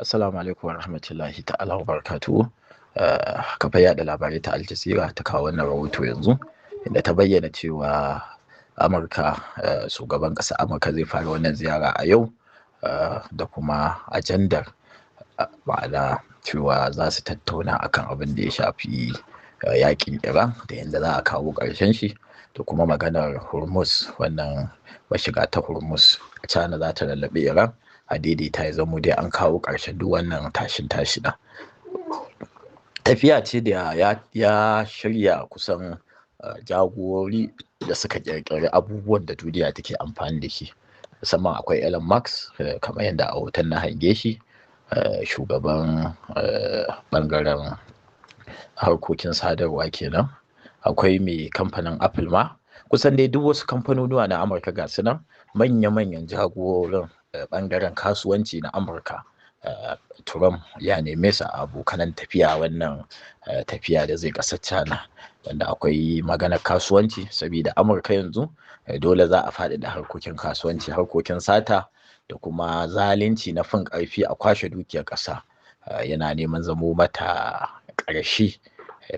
Assalamu alaikum wa rahmatullahi ta'ala wa barakatuhu. Kafar yaɗa labarai ta Al Jazeera ta kawo wannan rahoto yanzu, inda ta bayyana cewa Amurka, shugaban ƙasar Amurka zai fara wannan ziyara a yau, da kuma ajandar, ma'ana cewa za su tattauna akan abin da ya shafi yaƙin Iran da yadda za a kawo ƙarshen shi, da kuma maganar Hormuz, wannan mashiga ta Hormuz. China za ta lallaɓi Iran a daidaita ya zamo dai an kawo ƙarshen duk wannan tashin tashina. Tafiya ce da ya shirya kusan jagorori da suka ƙirƙiri abubuwan da duniya take amfani da shi. Musamman akwai Elon Musk, kamar yadda a hoton na hange shi, shugaban ɓangaren harkokin sadarwa kenan. Akwai mai kamfanin Apple ma. Kusan dai duk wasu kamfanonuwa na Amurka ga su nan, manya-manyan jagororin ɓangaren kasuwanci na Amurka. Trump ya neme su a abokanan tafiya wannan tafiya da zai ƙasar China, wanda akwai maganar kasuwanci, saboda Amurka yanzu dole za a faɗaɗa harkokin kasuwanci, harkokin sata da kuma zalunci na fin ƙarfi a kwashe dukiyar ƙasa yana neman zamo mata ƙarshe.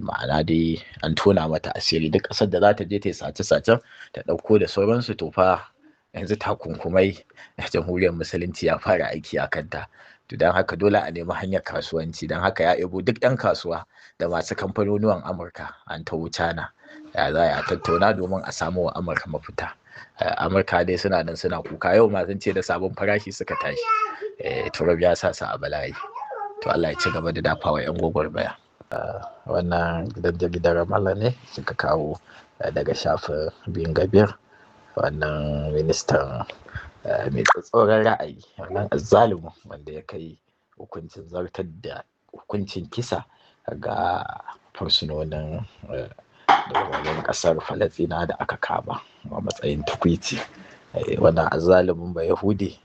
Ma'ana dai an tona mata asiri, duk ƙasar da za ta je ta yi sace-sacen ta ɗauko da sauransu, to fa yanzu takunkumai na Jamhuriyar Musulunci ya fara aiki a kanta. To don haka dole a nemi hanyar kasuwanci. Don haka ya ebo duk 'yan kasuwa da masu kamfanonuwan Amurka an taho China. Ya za a tattauna domin a samo wa Amurka mafita. Amurka dai suna nan suna kuka, yau ma sun ce da sabon farashi suka tashi. Trump ya sa su a bala'i. To Allah ya ci gaba da dafawa 'yan gwagwarmaya. Wannan gidan jaridar Ramallah ne suka kawo daga shafin Bin Gabir, wannan ministan mai tsatsauran ra'ayi, wannan azzalumin wanda ya kai hukuncin zartar da hukuncin kisa ga fursunonin ƙasar Falasɗina da aka kama a matsayin tukwici. Wannan azzalumin Bayahude,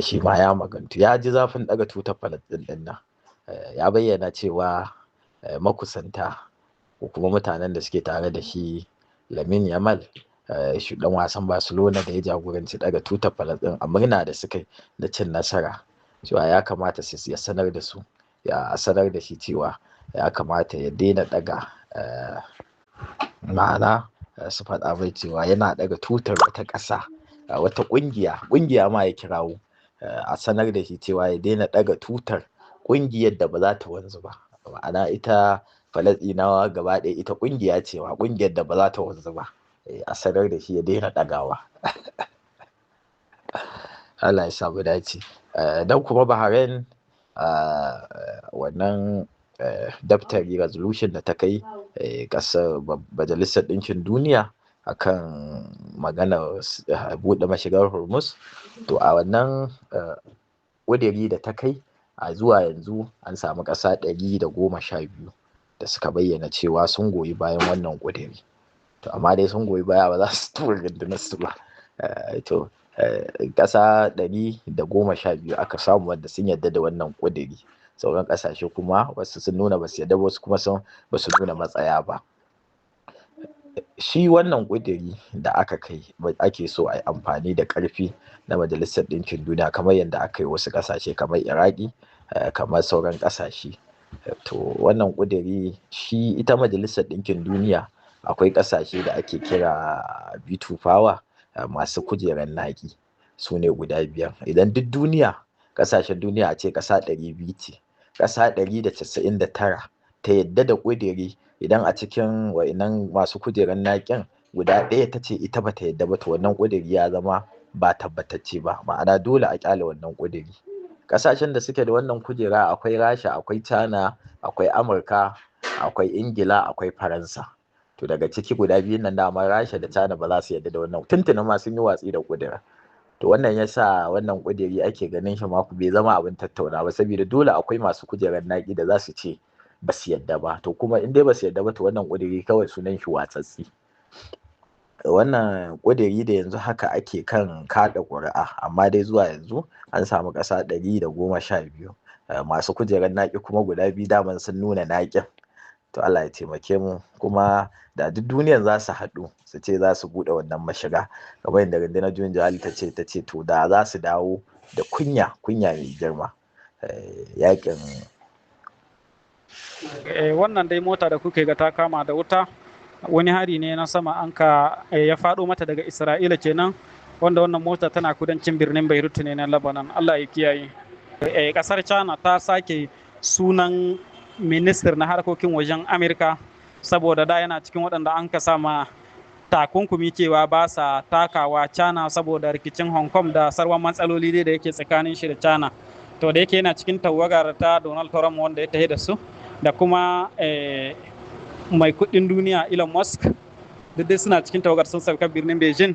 shi ma ya magantu, ya ji zafin ɗaga tutar Falasɗin ɗin nan. Ya bayyana cewa makusanta ko kuma mutanen da suke tare da shi, Lamine Yamal, shi ɗan wasan Barcelona da ya jagoranci ɗaga tutar Falasɗin a murna da suka yi da cin nasara, cewa ya kamata su ya sanar da su, ya sanar da shi cewa ya kamata ya daina ɗaga, ma'ana su faɗa mai cewa yana ɗaga tutar wata ƙasa, wata ƙungiya, ƙungiya ma ya kirawo, a sanar da shi cewa ya daina ɗaga tutar ƙungiyar da ba za ta wanzu ba. Ma'ana ita Falasɗinawa gaba ɗaya ita ƙungiya ce ma, ƙungiyar da ba za ta wanzu ba. A sanar da shi ya daina ɗagawa. Allah ya sa mu dace. Dan kuma Bahrain, wannan daftari, resolution da ta kai ƙasar Majalisar Ɗinkin Duniya akan maganar buɗe mashigar Hormuz, to a wannan ƙudiri da ta kai, a zuwa yanzu an samu ƙasa 112 da suka bayyana cewa sun goyi bayan wannan ƙudiri. To amma dai sun goyi baya, ba za su tura rundunar su ba. To ƙasa 112 aka samu wanda sun yarda da wannan ƙudiri. Sauran ƙasashe kuma wasu sun nuna ba su yarda ba, wasu kuma sun ba su nuna matsaya ba. Shi wannan ƙudiri da aka kai, ake so a yi amfani da ƙarfi na Majalisar Ɗinkin Duniya kamar yadda aka yi wasu ƙasashe kamar Iraki, kamar sauran ƙasashe. To wannan ƙudiri, shi ita Majalisar Ɗinkin Duniya akwai ƙasashe da ake kira veto power, masu kujerar naƙi, su ne guda biyar. Idan duk duniya, ƙasashen duniya, a ce ƙasa 200 ce, ƙasa 199 ta yadda da ƙudiri, idan a cikin wa'innan masu kujerar naƙin guda ɗaya ta ce ita bata yadda ba, to wannan ƙudiri ya zama ba tabbatacce ba, ma'ana dole a ƙyale wannan ƙudiri. Ƙasashen da suke da wannan kujera akwai Rasha, akwai China, akwai Amurka, akwai Ingila, akwai Faransa. To daga ciki guda biyun nan dama, Rasha da China, ba za su yarda da wannan, tuntuni ma sun yi watsi da ƙudirin. To wannan yasa wannan ƙudiri ake ganin shi ma bai zama abin tattauna ba, saboda dole akwai masu kujerar naƙi da za su ce ba su yadda ba. To kuma in dai ba su yadda ba, to wannan ƙudiri kawai sunan shi watsatsi. Wannan ƙudiri da yanzu haka ake kan kaɗa ƙuri'a, amma dai zuwa yanzu an samu ƙasa 112, masu kujerar naƙi kuma guda biyu daman sun nuna naƙin. To Allah ya taimake mu. Kuma da duk duniyan za su haɗu su ce za su buɗe wannan mashiga kamar yadda rundunar juyin juhali ta ce, to da za su dawo da kunya, kunya mai girma. Yakin Wannan dai mota da kuke ga ta kama da wuta, wani hari ne na sama an ka ya faɗo mata daga Isra'ila kenan, wanda wannan mota tana kudancin birnin Beirut ne na Lebanon. Allah ya kiyaye. Kasar China ta sake sunan minister na harkokin wajen Amerika, saboda da yana cikin waɗanda an ka sama takunkumi cewa ba sa takawa China saboda rikicin Hong Kong da sarwan matsaloli dai da yake tsakanin shi da China. To da yake yana cikin tawagar ta Donald Trump wanda ya tafi da su, da kuma mai kudin duniya Elon Musk, duk dai suna cikin tawagar, sun sauka birnin Beijing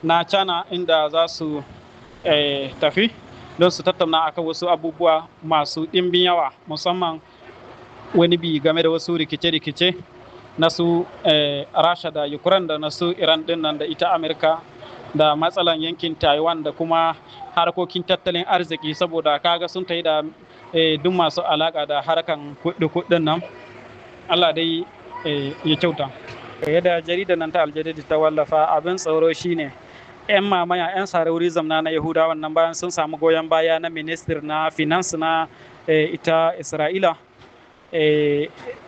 na China, inda za su tafi don su tattauna akan wasu abubuwa masu ɗimbin yawa, musamman wani bi game da wasu rikice-rikice na su Rasha da Ukraine da na su Iran din nan da ita Amurka, da matsalan yankin Taiwan, da kuma harkokin tattalin arziki, saboda kaga sun tayi da duk masu alaka da harkan kuɗi-kuɗin nan. Allah dai ya kyauta. Yadda jaridar nan ta Aljazeera ta wallafa, abin tsoro shine 'yan mamaya, 'yan sarauri zamna na Yahudawan nan, bayan sun samu goyon baya na minister na finance na ita Isra'ila,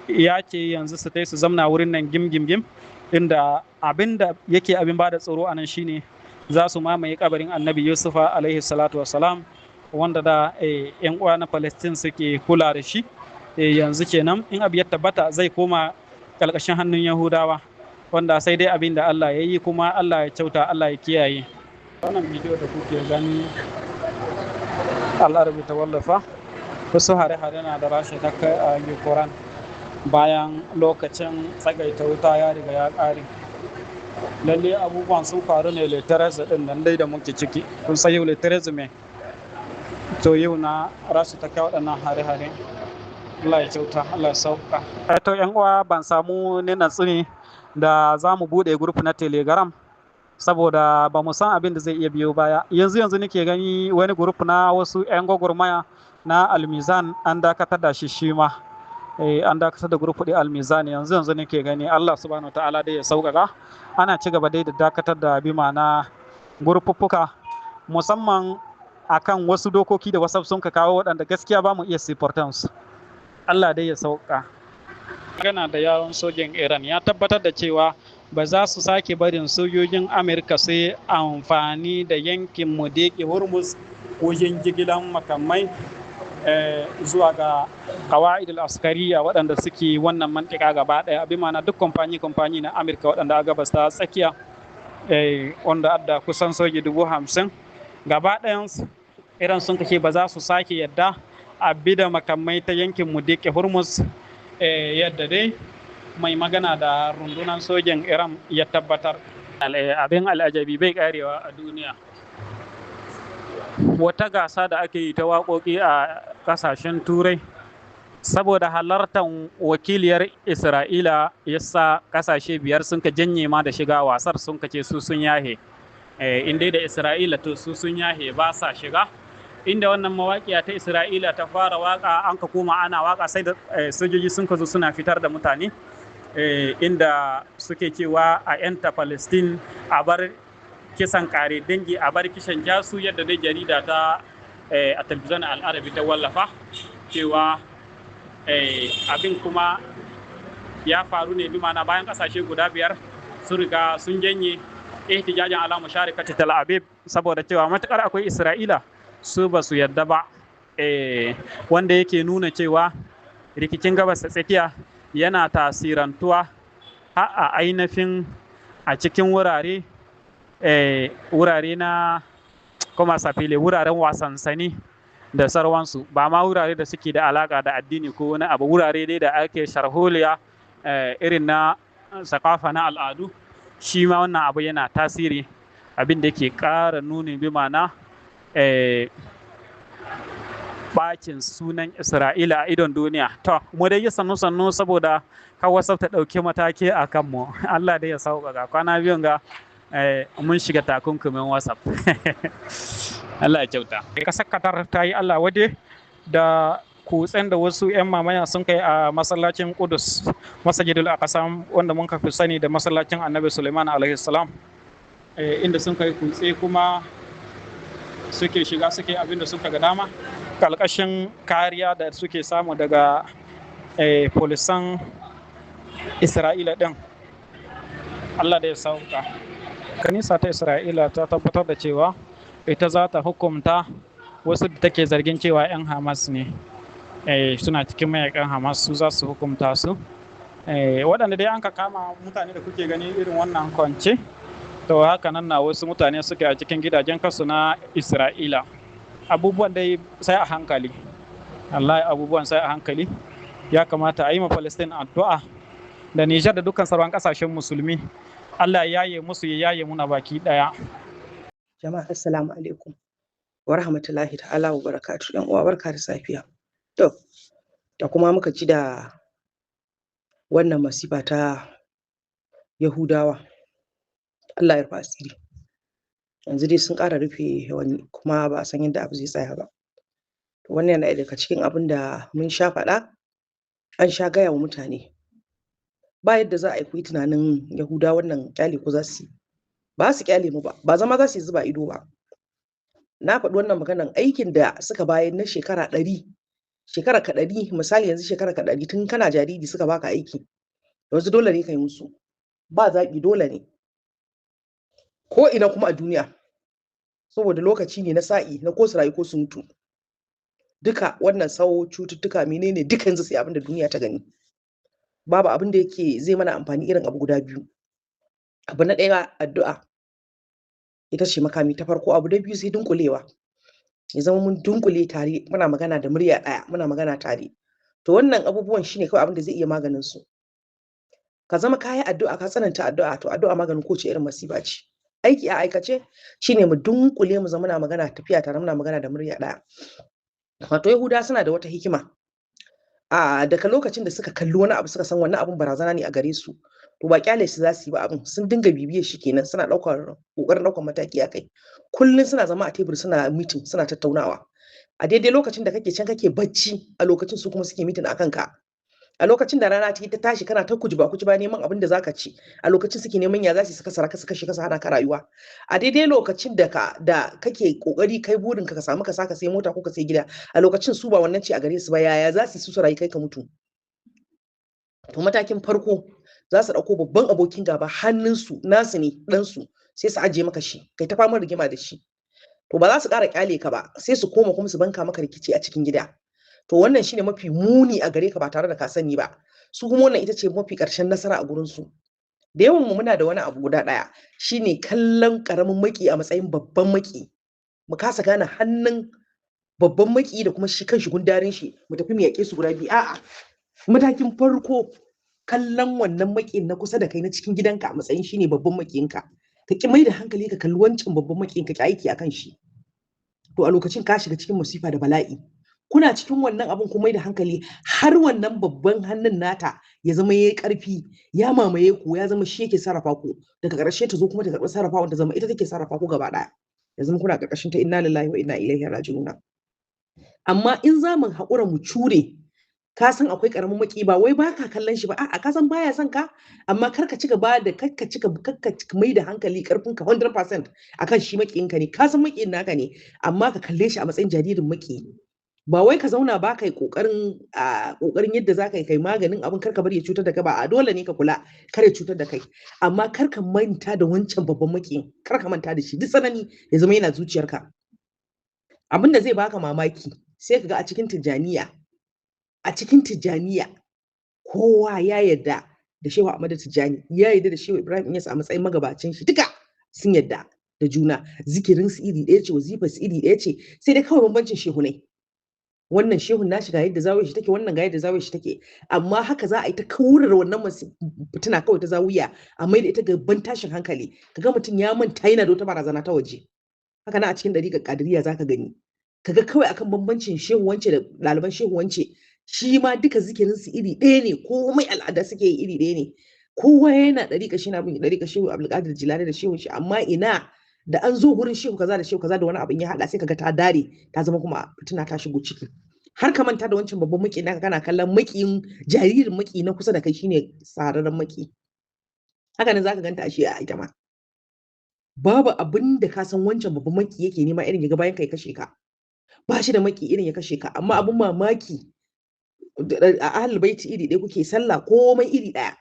ya ce yanzu su tai su zamna wurin nan gim gim gim, inda abin da yake abin bada tsoro a nan shine za su mamaye kabarin Annabi Yusufa alaihi salatu wassalam, wanda da 'yan uwa na Palestine suke kula da shi. Yanzu kenan in abu ya tabbata, zai koma ƙarƙashin hannun Yahudawa, wanda sai dai abin da Allah ya yi, kuma Allah ya kyauta, Allah ya kiyaye. Wannan bidiyo da kuke gani, Al'arabi ta wallafa, wasu hare-hare na da Rasha ta kai a Ukraine bayan lokacin tsagaita wuta ya riga ya ƙare. Lalle abubuwan sun faru ne le 13 din nan dai da muke ciki. Kun san yau le 13 mai? To yau na Rasha ta kai waɗannan hare-hare. Allah ya kyauta, Allah ya sauka. To yan uwa, ban samu ni natsu ne da za mu buɗe group na Telegram, saboda ba mu san abin da zai iya biyo baya. Yanzu yanzu nake gani wani group na wasu 'yan gwagwarmaya na Almizan an dakatar da shi shi ma. An dakatar da group ɗin Almizan, yanzu yanzu nake gani. Allah subhanahu ta'ala dai ya sauƙaƙa. Ana ci gaba dai da dakatar da bi ma'ana gurufuffuka, musamman akan wasu dokoki da wasu sun ka kawo waɗanda gaskiya ba mu iya su. Allah dai ya sauka. Magana da yawon sojin Iran ya tabbatar da cewa ba za su sake barin sojojin Amurka su yi amfani da yankin Mudeke Hormuz wajen jigilan makamai zuwa ga kawa'idul askariya waɗanda suke wannan mantika gaba ɗaya, bi ma'ana duk kamfani kamfani na Amurka waɗanda a gabas ta tsakiya, wanda adda kusan soji 50,000 gaba ɗayansu. Iran sun kashe ba za su sake yadda a bi da makamai ta yankin Mudeke Hormuz, yadda dai mai magana da rundunar sojin Iran ya tabbatar. Abin al'ajabi bai karewa a duniya. Wata gasa da ake yi ta waƙoƙi a ƙasashen Turai, saboda halartar wakiliyar Isra'ila yasa ƙasashe biyar sun ka janye ma da shiga wasar, sun ka ce su sun yahe. In dai da Isra'ila, to su sun yahe, ba sa shiga. Inda wannan mawaƙiya ta Isra'ila ta fara waka, an ka koma ana waka, sai da sojoji sun ka zo suna fitar da mutane, inda suke cewa a 'yanta Palestine, a bar kisan kare dangi, a bar kishan jasu, yadda dai jarida ta a talabijin Al'arabi ta wallafa cewa abin kuma ya faru ne bi ma'ana bayan kasashe guda biyar sun riga sun janye ihtijajin ala musharikati Tel Aviv, saboda cewa matukar akwai Isra'ila su ba su yadda ba, wanda yake nuna cewa rikicin Gabas ta Tsakiya yana tasirantuwa har a ainihin a cikin wurare wurare na kuma safile, wuraren wasansani da sarwansu, ba ma wurare da suke da alaka da addini ko wani abu, wurare dai da ake sharholiya irin na sakafa na al'adu, shi ma wannan abu yana tasiri, abin da ke ƙara nuni bi ma'ana bacin sunan Isra'ila a idon duniya. To, mu dai yi sannu-sannu saboda kawasaf ta ɗauki mataki a kanmu. Allah dai ya sauƙaƙa. Kwana biyun ga mun shiga takunkumin WhatsApp. Allah ya kyauta. Ƙasar Qatar ta yi Allah wade da kutsen da wasu 'yan mamaya sun kai a masallacin Kudus, Masajidul Aqsa, wanda mun fi sani da masallacin Annabi Suleiman alaihi salam, inda sun kai kutse kuma suke shiga suke abin da suka ga dama. Ƙalƙashin kariya da suke samu daga polisan Isra'ila ɗin. Allah da ya sauka. Kanisa ta Isra'ila ta tabbatar da cewa ita za ta hukumta wasu da take zargin cewa 'yan Hamas ne. Suna cikin mayakan Hamas, su za su hukumta su. Waɗanda dai an ka kama mutane da kuke gani irin wannan kwance, to haka nan na wasu mutane suke a cikin gidajen kasu na Isra'ila. Abubuwan dai sai a hankali. Allah, abubuwan sai a hankali. Ya kamata a yi ma Palestine addu'a da Nijar da dukkan sauran kasashen musulmi. Allah ya yaye musu, ya yaye muna baki daya. Jama'a, assalamu alaikum wa rahmatullahi ta'ala wa barakatuh. Yan uwa, barka da safiya. To, da kuma muka ji da wannan masifa ta Yahudawa, Allah ya rufa asiri. Yanzu dai sun ƙara rufe wani kuma ba a san yadda abu zai tsaya ba. To, wannan yana daga cikin abin da mun sha faɗa, an sha gaya wa mutane. Ba yadda za a yi ku yi tunanin Yahudawan nan ƙyale ku za su yi. Ba su ƙyale mu ba, ba zama za su yi zuba ido ba. Na faɗi wannan maganan, aikin da suka bayar na shekara 100, shekara ka 100, misali yanzu shekara ka 100, tun kana jariri suka baka aiki. Yanzu dole ne ka yi musu. Ba zaɓi, dole ne. Ko ina kuma a duniya. Saboda lokaci ne na sa'i na ko su rayu ko su mutu. Duka wannan sawo cututtuka menene duka yanzu sai abin da duniya ta gani. Babu abin da yake zai mana amfani irin abu guda biyu. Abu na ɗaya, addu'a. Ita ce makami ta farko. Abu na biyu, sai dunkulewa. Ya zama mun dunkule tare, muna magana da murya ɗaya, muna magana tare. To, wannan abubuwan shine kawai abin da zai iya maganin su. Ka zama ka yi addu'a, ka tsananta addu'a, to addu'a maganin kowace irin masifa ce. Aiki a aikace shine mu dunkule, mu zama muna magana, tafiya tare, muna magana da murya ɗaya. Wato Yahudawa suna da wata hikima. A daga lokacin da suka kalli wani abu, suka san wannan abun barazana ne a gare su, to ba kyale su za su yi ba. Abun sun dinga bibiyar shi kenan, suna ɗaukar ƙoƙarin ɗaukar mataki a kai. Kullum suna zama a tebur, suna meeting, suna tattaunawa. A daidai lokacin da kake can kake bacci, a lokacin su kuma suke meeting a kanka. A lokacin da rana ta tashi, kana ta kujiba kujiba neman abin da zaka ci, a lokacin suke neman ya za su kasara ka, su kashe ka, su hana ka rayuwa. A daidai lokacin da ka da kake kokari kai burin ka samu ka saka sai mota ko ka sai gida, a lokacin su ba wannan ce a gare su ba, yaya za su su rayu kai ka mutu. To, matakin farko za su dauko babban abokin gaba hannunsu, nasu ne, ɗansu, sai su ajiye maka shi, kai ta famar rigima da shi. To, ba za su ƙara kyale ka ba, sai su koma kuma su banka maka rikici a cikin gida. To, wannan shine mafi muni a gare ka ba tare da ka sani ba. Su kuma wannan ita ce mafi ƙarshen nasara a gurin su. Da yawan mu muna da wani abu guda ɗaya, shine kallon ƙaramin maki a matsayin babban maki. Mu kasa gane hannun babban maki da kuma shi kanshi gundarin shi, mu tafi mu yaƙe su guda biyu. A'a, matakin farko, kallon wannan maƙiyin na kusa da kai, na cikin gidanka, a matsayin shine babban maƙiyinka. Ka ki mai da hankali ka kalli wancan babban maƙiyin, ka ki aiki akan shi. To, a lokacin ka shiga cikin musifa da bala'i. Kuna cikin wannan abun, kun mai da hankali har wannan babban hannun nata ya zama yayi ƙarfi, ya mamaye ku, ya zama shi yake sarrafa ku. Daga ƙarshe ta zo kuma ta karɓi sarrafawan, ta zama ita take sarrafa ku gaba ɗaya, ya zama kuna ƙarƙashin ta. Inna lillahi wa inna ilaihi raji'una. Amma in za mu haƙura mu cure, ka san akwai ƙaramin maki, ba wai baka kallon shi ba, a'a, ka san baya son ka, amma kar ka ci gaba da kar ka cika, kar ka mai da hankali karfin ka 100% akan shi. Maƙiyinka ne, ka san maƙiyin naka ne, amma ka kalle shi a matsayin jaririn maƙiyi. Ba wai ka zauna ba kai kokarin a kokarin yadda za ka yi kai maganin abin, kar ka bari ya cutar da kai ba. A dole ne ka kula kar ya cutar da kai, amma kar ka manta da wancan babban maƙiyin, kar ka manta da shi duk tsanani, ya zama yana zuciyarka. Abin da zai baka mamaki, sai ka ga a cikin Tijjaniya kowa ya yarda da Shehu Ahmadu Tijjani, ya yarda da Shehu Ibrahim Inyas a matsayin magabacin shi, duka sun yarda da juna, zikirin su iri ɗaya ce, wazifar su iri ɗaya ce, sai dai kawai bambancin shehunai. Wannan shehun nashi ga yadda zawiyar shi take, wannan ga yadda zawiyar shi take, amma haka za a yi ta kaurar wannan fitina kawai ta zawiya, a mai da ita gaban tashin hankali, kaga mutum ya manta yana da wata barazana ta waje. Haka nan a cikin ɗariƙar Ƙadiriya zaka gani, kaga kawai akan bambancin shehu wance da ɗaliban shehu wance, shi ma duka zikirin su iri ɗaya ne, komai al'ada suke yi iri ɗaya ne, kowa yana ɗariƙa shi na bin ɗariƙa Shehu Abdulkadir Jilani da shehun shi, amma ina, da an zo gurin shehu kaza da shehu kaza da wani abin ya haɗa, sai kaga ta dare, ta zama kuma fitina ta shigo ciki, har ka manta da wancan babban maki naka, kana kallon makiyin jaririn maki na kusa da kai shine sararren maki. Haka nan zaka ganta a shi a ita ma. Babu abin da ka san wancan babban maki yake nema irin ya ga bayan kai kashe ka. Ba shi da maki irin ya kashe ka. Amma abun mamaki, a ahlul baiti iri ɗaya kuke sallah, komai iri ɗaya.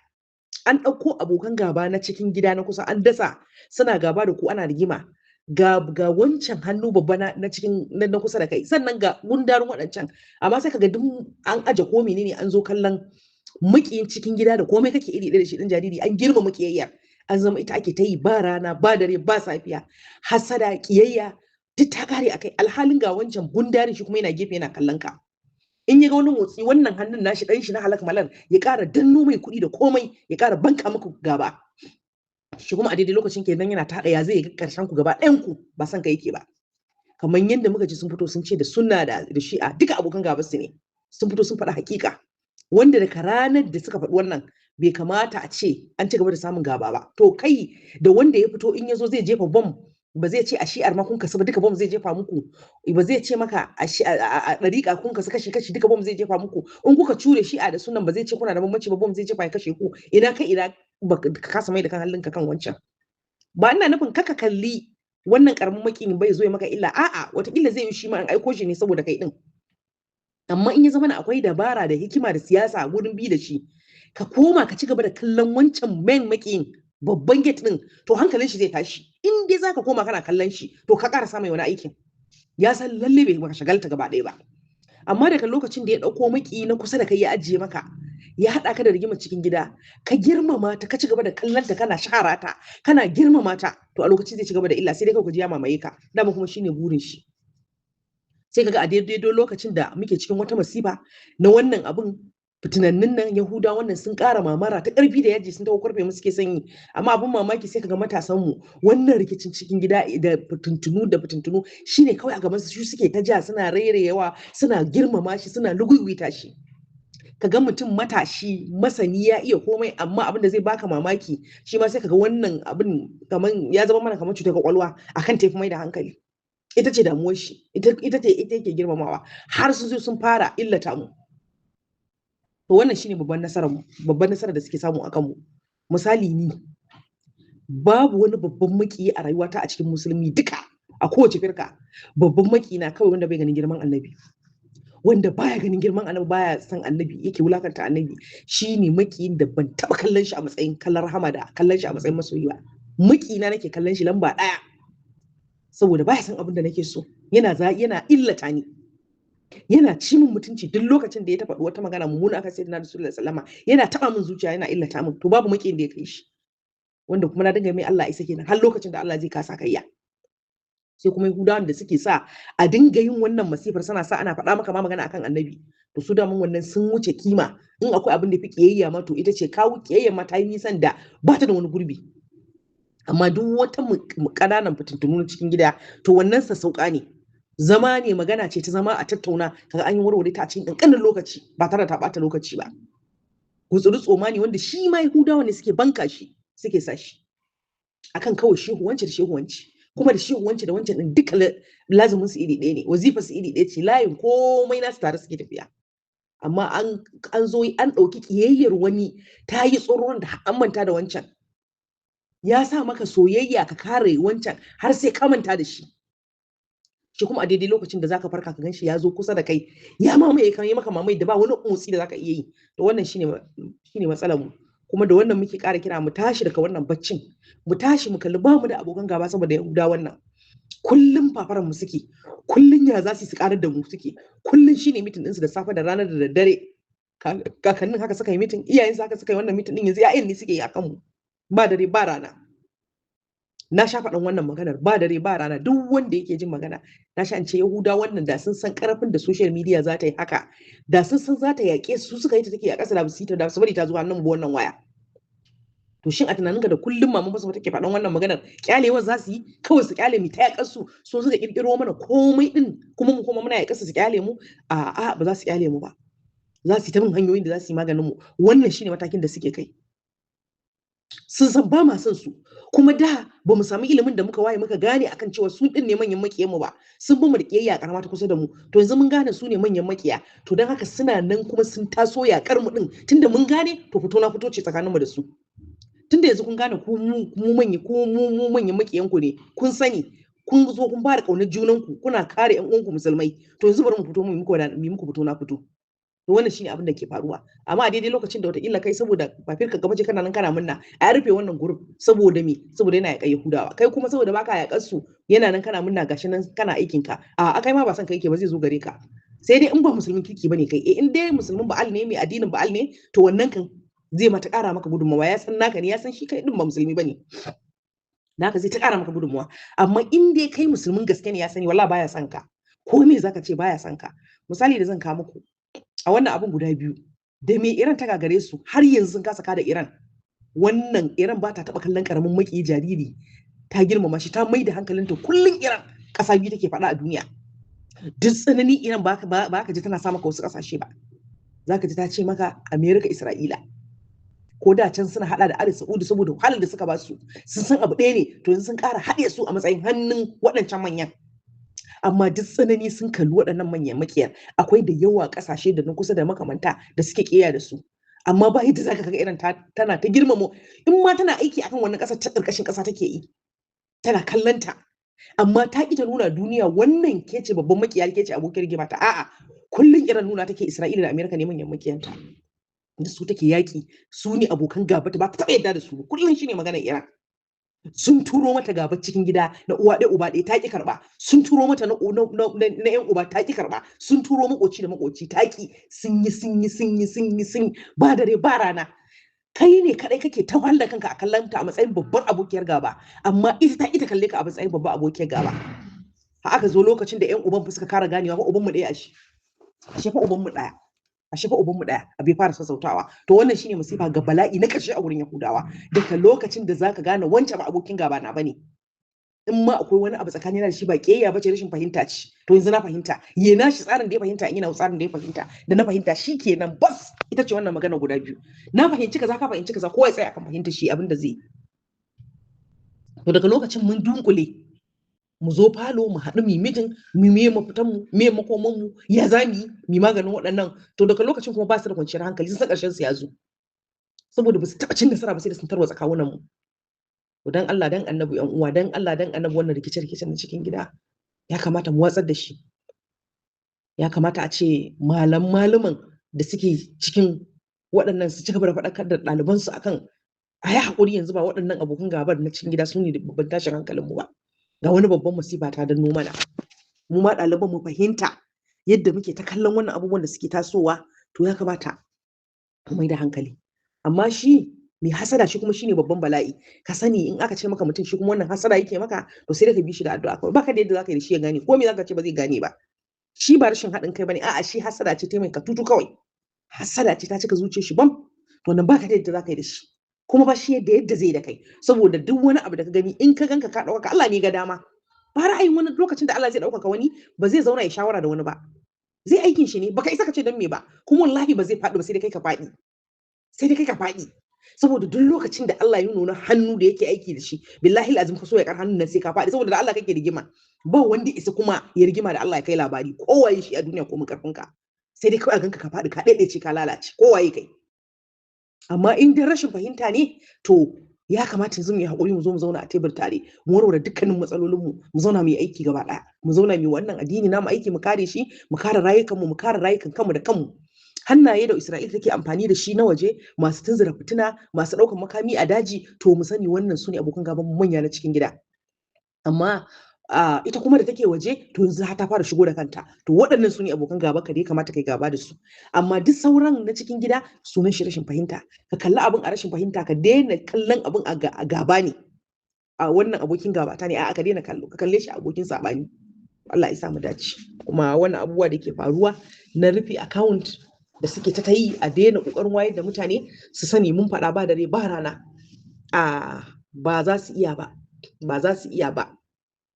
An ɗauko abokan gaba na cikin gida na kusa an dasa suna gaba da ku, ana rigima. Ga wancan hannu babba na cikin na kusa da kai, sannan ga gundarin waɗancan, amma sai kaga duk an aje ko menene an zo kallon makiyin cikin gida da komai kake iri ɗaya da shi, ɗan jariri. An girmama kiyayyar, an zama ita ake ta yi, ba rana ba dare ba safiya, hasada, kiyayya duk ta kare akai. Alhalin ga wancan gundarin, shi kuma yana gefe yana kallon ka. In ya ga wani motsi, wannan hannun nashi, ɗan shi na halak malal, ya ƙara danno mai kuɗi da komai, ya ƙara banka muku gaba. Shi kuma a daidai lokacin kenan yana ta haɗa ya zai ga ƙarshen ku gaba ɗayan ku, ba san ka yake ba. Kamar yadda muka ji sun fito sun ce da sunna da shi'a duka abokan gaba su ne. Sun fito sun faɗi hakika, wanda daga ranar da suka faɗi wannan bai kamata a ce an ci gaba da samun gaba ba. To kai da wanda ya fito, in ya zo zai jefa bom, ba zai ce a shi'ar ma kun kasu ba, duka bom zai jefa muku. Ba zai ce maka a ɗariƙa kun kasu kashi kashi, duka bom zai jefa muku. In kuka cure shi'a da sunan, ba zai ce kuna da bambanci ba, bom zai jefa ya kashe ku. Ina kai ina ka kasa mai da kan halinka kan wancan. Ba ina nufin kaka kalli wannan karamin makiyin bai zo ya maka illa, a'a, watakila zai yi shi ma an aiko shi ne saboda kai din. Amma in ya zama akwai dabara da hikima da siyasa gurin bi da shi, ka koma ka ci gaba da kallon wancan main makiyin, babban gate din, to hankalin shi zai tashi. In dai zaka koma kana kallon shi, to ka ƙara samun wani aikin. Ya san lalle bai maka shagalta gaba ɗaya ba. Amma daga lokacin da ya ɗauko maki na kusa da kai ya ajiye maka, ya haɗa ka da rigimar cikin gida, ka girmama ta, ka ci gaba da kallon ta, kana shara ta, kana girmama ta, to a lokacin zai ci gaba da illa, sai dai kawai ka ji ya mamaye ka. Dama kuma shine burin shi. Sai kaga a daidai lokacin da muke cikin wata masifa na wannan abun, fitinannin nan Yahuda wannan sun ƙara mamara ta ƙarfi da yaji, sun taho karfe mu suke sanyi. Amma abun mamaki, sai kaga matasan mu wannan rikicin cikin gida da fitintunu da fitintunu shine kawai a gaban su, suke ta ja, suna rairayewa, suna girmama shi, suna lugugwita shi. Kaga mutum matashi masani, ya iya komai, amma abin da zai baka mamaki, shi ma sai kaga wannan abin kaman ya zama mana kamar cutar kwakwalwa akan tafi mai da hankali. Ita ce damuwar shi, ita ce ita yake girmamawa, har su zo sun fara illata mu. To wannan shine babban nasarar mu, babban nasarar da suke samu akan mu. Misali, ni babu wani babban makiyi a rayuwata a cikin musulmi duka, a kowace firka. Babban makiyi na kawai wanda bai ganin girman annabi, wanda baya ganin girman annabi, baya son annabi, yake wulakanta annabi, shine makiyin da ban taba kallon shi a matsayin kallon rahama da kallon shi a matsayin masoyi ba. Makiyina nake kallon shi lamba ɗaya, saboda baya son abin da nake so, yana illata ni, yana ci min mutunci. Duk lokacin da ya ta faɗi wata magana mummuna akan sayyidina Rasulullahi sallama, yana taɓa min zuciya, yana illata min. To babu makiyin da ya kai shi, wanda kuma na dinga mai Allah isa kenan har lokacin da Allah zai kasa kayya. Sai kuma Yahudawan da suke sa a dinga yin wannan masifar, suna sa ana faɗa maka ma magana akan annabi. To su da mun wannan sun wuce kima. In akwai abin da fi kiyayya ma, to ita ce kawo kiyayya ma ta yi nisan da ba ta da wani gurbi. Amma duk wata ƙananan fitintunu na cikin gida, to wannan sassauƙa ne, zama ne, magana ce ta zama a tattauna, kaga an yi warware ta a cikin ƙanƙanin lokaci ba tare da ta ɓata lokaci ba. Gutsuri tsoma ne wanda shi ma Yahudawa ne suke banka shi, suke sa shi akan kawai shehu wance da shehu wance. Kuma da shehu wance da wancan din duka lazumin su iri ɗaya ne, wazifar su iri ɗaya ce, layin komai nasu tare suke tafiya. Amma an zo an ɗauki ƙiyayyar wani ta yi tsoron da an manta da wancan. Ya sa maka soyayya ka kare wancan har sai ka manta da shi. Shi kuma a daidai lokacin da zaka farka, ka ganshi ya zo kusa da kai, ya mamaye ka, yi maka mamaye da ba wani motsi da zaka iya yi. To wannan shine matsalar mu. Kuma da wannan muke ƙara kira mu tashi daga wannan baccin, mu tashi mu kalli bamu da abokan gaba saboda Yahuda wannan. Kullum fafaran mu suke, kullum ya za su karar da mu suke, kullum shine meeting ɗinsu da safe da rana da daddare. Kakannin haka suka yi meeting, iyayen haka suka yi wannan meeting ɗin, yanzu ƴaƴan ne suke yi akan mu, ba dare ba rana. Na sha faɗin wannan maganar, ba dare ba rana. Duk wanda yake jin magana na sha in ce Yahuda wannan, da sun san karfin da social media za ta yi haka, da sun san za ta yaƙe su, suka yi ta take a ƙasa, da su yi ta, da su bari ta zuwa nan wannan waya. To shin a tunaninka da kullum maman basu take faɗan wannan maganar, kyalewar za su yi kawai, su kyale mu ta yaƙar su? So suka kirkiro mana komai din, kuma mu kuma muna yaƙar su, su kyale mu? A'a, ba za su kyale mu ba. Za su yi ta bin hanyoyin da za su yi maganin mu. Wannan shine matakin da suke kai. Sun san ba ma son su, kuma da ba mu samu ilimin da muka waye muka gane akan cewa su din ne manyan makiyan mu ba. Sun bi mu da kiyayya karama ta kusa da mu. To yanzu mun gane su ne manyan makiya, to don haka suna nan kuma sun taso yakar mu din. Tunda mun gane, to fito na fito ce tsakanin mu da su. Tunda yanzu kun gane ku mu manya, ku mu manyan makiyan ku ne, kun sani. Kun zo kun fara ƙaunar junanku, kuna kare ƴan uwanku musulmai. To yanzu bari mu fito mu muku fito na fito. To wannan shine abin da ke faruwa. Amma a daidai lokacin da wataƙila kai saboda ba firka ka bace kana nan kana murna, a rufe wannan group saboda me? Saboda yana yaƙar Yahudawa. Kai kuma saboda baka yaƙar su yana nan kana murna gashi nan kana aikin ka. A kai ma ba son kai yake ba, zai zo gare ka. Sai dai in ba musulmin kirki bane kai. In dai musulmin ba'al ne, mai addinin ba'al ne, to wannan kan zai mata ƙara maka gudunmawa. Ya san naka ne, ya san shi kai din ba musulmi bane. Naka zai ta ƙara maka gudunmawa. Amma in dai kai musulmin gaske ne, ya sani wallahi baya son ka. Ko me zaka ce baya son ka. Misali da zan kawo muku a wannan abun guda biyu da me Iran ta gagare su har yanzu sun kasa kada Iran. Wannan Iran ba ta taɓa kallon ƙaramin maƙiyi jariri, ta girmama shi, ta mai da hankalinta. Kullum Iran ƙasa biyu take faɗa a duniya. Duk tsanani Iran ba ka ji tana sa maka wasu ƙasashe ba, za ka ji ta ce maka Amerika, Isra'ila. Ko da can suna hada da Ali Saudi saboda wahalar da suka ba su, sun san abu ɗaya ne. To yanzu sun ƙara haɗe su a matsayin hannun waɗancan manyan. Amma duk tsanani sun kalli waɗannan manyan makiyar. Akwai da yawa ƙasashe da na kusa da makamanta da suke ƙiya da su, amma ba yadda zaka kaga irin tana ta girmama. In ma tana aiki akan wannan ƙasar, ta ƙarƙashin ƙasa take yi, tana kallon ta, amma ta ƙi ta nuna duniya wannan ke ce babban makiya, ke ce abokin rigima ta. A'a, kullum irin nuna take Isra'ila da Amerika ne manyan makiyanta, da su take yaƙi, su ne abokan gaba ta, ba ta taɓa yadda da su. Kullum shine maganar Iran. Sun turo mata gaba cikin gida na uwa ɗaya uba ɗaya, ta ƙi karɓa. Sun turo mata na ƴan uba, ta ƙi karɓa. Sun turo maƙoci da maƙoci, ta ƙi. Sun yi, sun yi, sun yi, sun yi, sun ba dare ba rana. Kai ne kaɗai kake ta wahala kanka a kallon ta a matsayin babbar abokiyar gaba, amma ita ta ita kalle ka a matsayin babbar abokiyar gaba. Har aka zo lokacin da ƴan uban fa suka kara ganewa fa uban mu ɗaya, ashe fa uban mu ɗaya, ashe fa uban mu ɗaya. Abu ya fara sassautawa. To wannan shine masifa ga bala'i na ƙarshe a wurin Yahudawa. Daga lokacin da zaka gane wancan ba abokin gaba na bane, in ma akwai wani abu tsakanina da shi ba ƙiyayya bace, rashin fahimta ce. To yanzu na fahimta, ya na shi tsarin da ya fahimta, ina tsarin da ya fahimta da na fahimta, shikenan bas. Ita ce wannan magana guda biyu: na fahimci kaza, ka fahimci kaza, kowa ya tsaya akan fahimta shi abin da zai. To daga lokacin mun dunkule, mu zo falo, mu haɗu, mu meeting, mu me mafitan mu, me makoman mu, ya za mu yi mu maganin waɗannan. To daga lokacin kuma ba su da kwanciyar hankali, sun san ƙarshen su ya zo, saboda ba su taɓa cin nasara ba sai da sun tarwatsa kawunan mu. To dan Allah dan Annabi, ƴan uwa, dan Allah dan Annabi, wannan rikice-rikicen na cikin gida ya kamata mu watsar da shi. Ya kamata a ce malam malaman da suke cikin waɗannan su ci gaba da faɗakar da ɗalibansu akan a yi haƙuri, yanzu ba waɗannan abokan gabar na cikin gida su ne babban tashin hankalinmu ba, ga wani babban masifa ta danno mana. Mu ma ɗaliban mu fahimta yadda muke ta kallon wannan abubuwan da suke tasowa. To ya kamata mu mai da hankali. Amma shi mai hasada, shi kuma shine babban bala'i. Ka sani in aka ce maka mutum shi kuma wannan hasada yake maka, to sai dai ka bi shi da addu'a kawai. Baka da yadda zaka yi da shi ya gane. Ko me zaka ce ba zai gane ba. Shi ba rashin haɗin kai bane, a'a, shi hasada ce ta mai katutu kawai. Hasada ce ta cika zuciyar shi bam. To nan baka da yadda zaka yi da shi, kuma ba shi yadda zai da kai, saboda duk wani abu da ka gani, in ka ganka ka ɗaukaka, Allah ne ga dama. Ba ra'ayin wani. Lokacin da Allah zai ɗaukaka wani, ba zai zauna ya shawara da wani ba, zai aikin shi ne. Baka isa ka ce dan me ba. Kuma wallahi ba zai faɗi ba, sai dai kai ka faɗi, sai dai kai ka faɗi. Saboda duk lokacin da Allah ya nuna hannu da yake aiki da shi, billahi azim, ka so ya kar hannun nan sai ka faɗi, saboda da Allah kake rigima. Ba wanda isa kuma ya rigima da Allah ya kai labari, kowaye shi a duniya, ko mun karfin ka. Sai dai kawai a ganka ka faɗi, ka ɗaiɗaice, ka lalace, kowaye kai. Amma in dai rashin fahimta ne, to ya kamata yanzu mu yi haƙuri, mu zo mu zauna a tebur tare, mu warware dukkanin matsalolinmu, mu zauna mu yi aiki gaba ɗaya, mu zauna mu yi wannan addini namu aiki, mu kare shi, mu kare rayukanmu, mu kare rayukan kanmu da kanmu. Hannaye da Isra'ila take amfani da shi na waje, masu tunzura fitina, masu ɗaukar makami a daji, to mu sani wannan su ne abokan gaban manya na cikin gida. Amma ita kuma da take waje, to yanzu har ta fara shigo da kanta. To waɗannan su ne abokan gaba ka da ya kamata kai gaba da su. Amma duk sauran na cikin gida sunan shi rashin fahimta. Ka kalli abin a rashin fahimta, ka daina kallon abin a gaba ne, a wannan abokin gaba ta ne. A'a, ka daina kallo, ka kalle shi abokin saɓani. Allah ya sa mu dace. Kuma wannan abubuwa da ke faruwa na rufe account da suke ta yi, a daina ƙoƙarin wayar da mutane su sani. Mun faɗa ba dare ba rana, a ba za su iya ba, ba za su iya ba,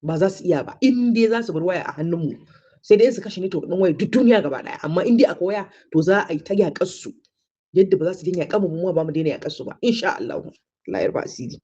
ba za su iya ba. In dai za su bar waya a hannunmu, sai dai su kashe network ɗin waya duk duniya gaba ɗaya. Amma in dai akwai waya, to za a yi ta yaƙar su yadda ba za su daina yaƙar mu, mu ba mu daina yaƙar su ba, insha Allah. Allah ya rufa asiri.